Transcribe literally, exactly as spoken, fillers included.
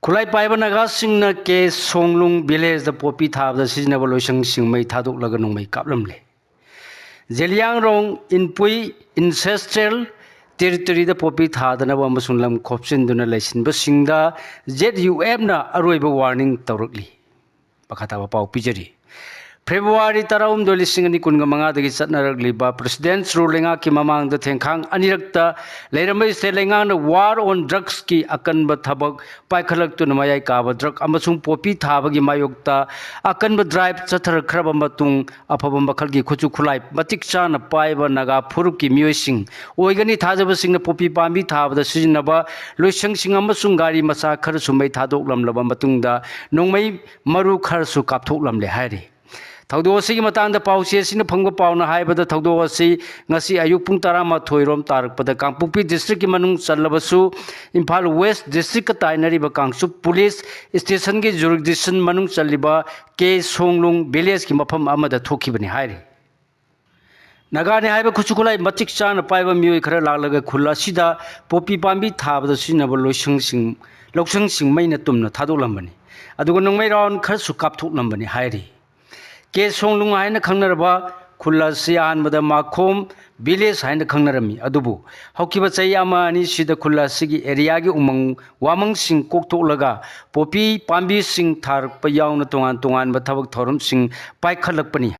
ꯈꯨꯠꯂꯥꯏ ꯄꯥꯏꯕ ꯅꯥꯒꯥꯁꯤꯡꯅ ꯀꯦ ꯁꯣꯡꯂꯨꯡ ꯚꯤꯂꯦꯖꯗ ꯄꯣꯄꯤ ꯊꯥꯕꯗ ꯁꯤꯖꯤꯟꯅꯕ ꯂꯣꯏꯁꯪꯁꯤꯡ ꯃꯩ ꯊꯥꯗꯣꯛꯂꯒ ꯅꯣꯡꯃꯩ ꯀꯥꯞꯂꯝꯂꯦ꯫ ꯖꯦꯂꯤꯌꯥꯡꯔꯣꯡ ꯏꯟꯄꯨꯏ ꯏꯟꯗꯁꯇ꯭ꯔꯤꯌꯦꯜ ꯇꯦꯔꯤꯇꯣꯔꯤꯗ ꯄꯣꯄꯤ ꯊꯥꯗꯅꯕ ꯑꯃꯁꯨꯡ ꯂꯝ ꯈꯣꯞꯆꯤꯟꯗꯨꯅ ꯂꯩꯁꯤꯟꯕꯁꯤꯡꯗ ꯖꯦꯠ ꯌꯨ ꯑꯦꯐꯅ ꯑꯔꯣꯏꯕ ꯋꯥꯔꯅꯤꯡ ꯇꯧꯔꯛꯂꯤ꯫ ꯃꯈꯥ ꯇꯥꯕ ꯄꯥꯎ ꯄꯤꯖꯔꯤ꯫ ꯐꯦꯕ꯭ꯔꯨꯋꯥꯔꯤ ꯇꯔꯥꯍꯨꯝꯗꯣꯏ, ꯂꯤꯁꯤꯡ ꯑꯅꯤ ꯀꯨꯟꯒ ꯃꯉꯥꯗꯒꯤ ꯆꯠꯅꯔꯛꯂꯤꯕ ꯄ꯭ꯔꯦꯁꯤꯗꯦꯟꯠꯁ ꯔꯨꯜ ꯂꯩꯉꯥꯛꯀꯤ ꯃꯃꯥꯡꯗ ꯊꯦꯡꯈꯥꯡ ꯑꯅꯤꯔꯛꯇ ꯂꯩꯔꯝꯕ ꯁ꯭ꯇꯦꯠ ꯂꯩꯉꯥꯛꯅ ꯋꯥꯔ ꯑꯣꯟ ꯗ꯭ꯔꯒꯁꯀꯤ ꯑꯀꯟꯕ ꯊꯕꯛ ꯄꯥꯏꯈꯠꯂꯛꯇꯨꯅ ꯃꯌꯥꯏ ꯀꯥꯕ ꯗ꯭ꯔꯒ ꯑꯃꯁꯨꯡ ꯄꯣꯄꯤ ꯊꯥꯕꯒꯤ ꯃꯥꯌꯣꯛꯇ ꯑꯀꯟꯕ ꯗ꯭ꯔꯥꯏꯚ ꯆꯠꯊꯔꯛꯈ꯭ꯔꯕ ꯃꯇꯨꯡ, ꯑꯐꯕ ꯃꯈꯜꯒꯤ ꯈꯨꯠꯁꯨ ꯈꯨꯠꯂꯥꯏ ꯃꯇꯤꯛ ꯆꯥꯅ ꯄꯥꯏꯕ ꯅꯥꯒꯥ ꯐꯨꯔꯨꯞꯀꯤ ꯃꯤꯑꯣꯏꯁꯤꯡ ꯑꯣꯏꯒꯅꯤ ꯊꯥꯖꯕꯁꯤꯡꯅ ꯄꯣꯄꯤ ꯄꯥꯝꯕꯤ ꯊꯥꯕꯗ ꯁꯤꯖꯤꯟꯅꯕ ꯂꯣꯏꯁꯪꯁꯤꯡ ꯑꯃꯁꯨꯡ ꯒꯥꯔꯤ ꯃꯆꯥ ꯈꯔꯁꯨ ꯃꯩ ꯊꯥꯗꯣꯛꯂꯝꯂꯕ ꯃꯇꯨꯡꯗ ꯅꯣꯡꯃꯩ ꯃꯔꯨ ꯈꯔꯁꯨ ꯀꯥꯞꯊꯣꯛꯂꯝꯂꯦ ꯍꯥꯏꯔꯤ꯫ ꯊꯧꯗꯣꯛ ꯑꯁꯤꯒꯤ ꯃꯇꯥꯡꯗ ꯄꯥꯎꯆꯦ ꯑꯁꯤꯅ ꯐꯪꯕ ꯄꯥꯎꯅ ꯍꯥꯏꯕꯗ, ꯊꯧꯗꯣꯛ ꯑꯁꯤ ꯉꯁꯤ ꯑꯌꯨꯛ ꯄꯨꯡ ꯇꯔꯥꯃꯥꯊꯣꯏ ꯔꯣꯝ ꯇꯥꯔꯛꯄꯗ ꯀꯥꯡꯄꯣꯛꯄꯤ ꯗꯤꯁꯇ꯭ꯔꯤꯛꯀꯤ ꯃꯅꯨꯡ ꯆꯜꯂꯕꯁꯨ ꯏꯝꯐꯥꯜ ꯋꯦꯁ ꯗꯤꯁꯇ꯭ꯔꯤꯛꯀ ꯇꯥꯏꯅꯔꯤꯕ ꯀꯥꯡꯆꯨꯞ ꯄꯨꯂꯤꯁ ꯁ꯭ꯇꯦꯁꯟꯒꯤ ꯖꯨꯔꯤꯗꯤꯛꯁꯟ ꯃꯅꯨꯡ ꯆꯜꯂꯤꯕ ꯀꯦ ꯁꯣꯡꯂꯨꯡ ꯚꯤꯂꯦꯖꯀꯤ ꯃꯐꯝ ꯑꯃꯗ ꯊꯣꯛꯈꯤꯕꯅꯤ ꯍꯥꯏꯔꯤ꯫ ꯅꯥꯒꯥꯅꯤ ꯍꯥꯏꯕ ꯈꯨꯠꯁꯨ ꯈꯨꯠꯂꯥꯏ ꯃꯇꯤꯛ ꯆꯥꯅ ꯄꯥꯏꯕ ꯃꯤꯑꯣꯏ ꯈꯔ ꯂꯥꯛꯂꯒ ꯈꯨꯜ ꯑꯁꯤꯗ ꯄꯣꯄꯤ ꯄꯥꯝꯕꯤ ꯊꯥꯕꯗ ꯁꯤꯖꯤꯟꯅꯕ ꯂꯣꯏꯁꯪꯁꯤꯡ, ꯂꯧꯁꯪꯁꯤꯡ ꯃꯩꯅ ꯇꯨꯝꯅ ꯊꯥꯗꯣꯛꯂꯝꯕꯅꯤ꯫ ꯑꯗꯨꯒ ꯅꯣꯡꯃꯩ ꯔꯥꯎꯟ ꯈꯔꯁꯨ ꯀꯥꯞꯊꯣꯛꯂꯝꯕꯅꯤ ꯍꯥꯏꯔꯤ꯫ ꯀꯦ ꯁꯣꯡꯂꯨꯡ ꯍꯥꯏꯅ ꯈꯪꯅꯔꯕ ꯈꯨꯜ ꯑꯁꯤ ꯑꯍꯥꯟꯕꯗ ꯃꯥꯈꯣꯝ ꯚꯤꯂꯦꯖ ꯍꯥꯏꯅ ꯈꯪꯅꯔꯝꯃꯤ, ꯑꯗꯨꯕꯨ ꯍꯧꯈꯤꯕ ꯆꯍꯤ ꯑꯃ ꯑꯅꯤꯁꯤꯗ ꯈꯨꯜ ꯑꯁꯤꯒꯤ ꯑꯦꯔꯤꯌꯥꯒꯤ ꯎꯃꯪ ꯋꯥꯃꯪꯁꯤꯡ ꯀꯣꯛꯊꯣꯛꯂꯒ ꯄꯣꯄꯤ ꯄꯥꯝꯕꯤꯁꯤꯡ ꯊꯥꯔꯛꯄ ꯌꯥꯎꯅ ꯇꯣꯉꯥꯟ ꯇꯣꯉꯥꯟꯕ ꯊꯕꯛ ꯊꯧꯔꯝꯁꯤꯡ ꯄꯥꯏꯈꯠꯂꯛꯄꯅꯤ